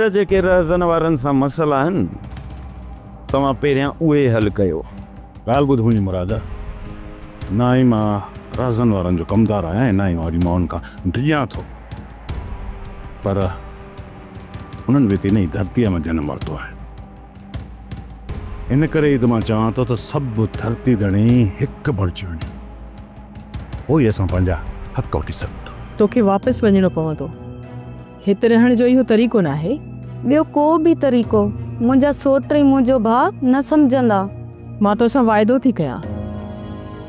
جا جيڪي رهزن وارن سان مسئلا آهن، توهان پهريان اهي حل ڪيو. ڳالهه ٻڌ منهنجي مراد، نه ئي مان رهزن وارن جو ڪمدار آهيان ۽ نه ئي وري مان انهن کان ڊڄان ٿو، پر انهن به ته انهيء ڌرتيء مان جنم ورتو آهي. ان ڪري ئي ته مان چوان ٿو ته سڀ ڌرتي ڌڻي هڪ بڻجي وڃن، پوء ئي اسان پنهنجا حق وٺي سگهون ٿا. توکي واپس وڃڻو پوندو. هت رهڻ جو اهو طريقو ناهي. ٻيو ڪو به طريقو منهنجا سوٽ ۽ منهنجو ڀاء نه سمجهندا. مان توسان واعدو ٿي ڪيان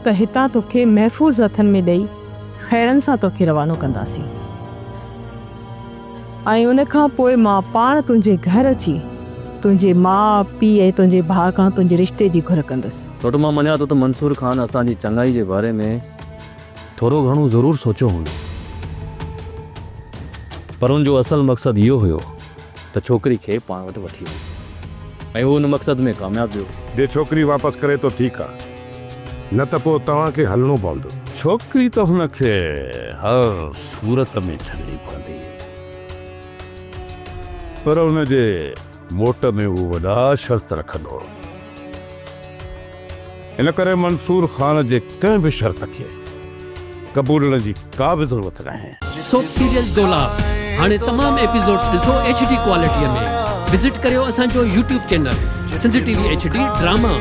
ته هتان توکي محفوظ هٿن ۾ ڏئي خيرن سان توکي روانو ڪنداسين ۽ ان کان پوء مان پاڻ تنهنجي گهر اچي تنهنجي ماء پيء ۽ تنهنجي ڀاء کان تنهنجي رشتي جي گهر ڪندس. سوٽ مان مڃان ٿو ته منصور خان اسان جي چڱائي جي باري ۾ ٿورو گهڻو ضرور سوچيو هوندو پر ان جو اصل مقصد اهو هيو ته ڇوڪري کي پاڻ وٽ وٺي وڃي ۽ هو ان مقصد ۾ ڪامياب ويو. جي ڇوڪري واپس ڪري ٿو ٺيڪ آ نه ته پوء توهان کي هلڻو پوندو. ڇوڪري ته هن کي هر صورت ۾ ڇڏڻي پوندي پر ان جي موٽ ۾ هو وڏا شرط رکندو. ان ڪري منصور خان جي ڪنهن به شرط کي قبولڻ جي ڪا به ضرورت ناهي. سوپ سيريل دولاب هاڻي تمام ايپيسوڊز ڏسو ايڇ ڊي ڪوالٽي ۾ وزٽ ڪريو اسان جو YouTube channel Sindh T V H D drama.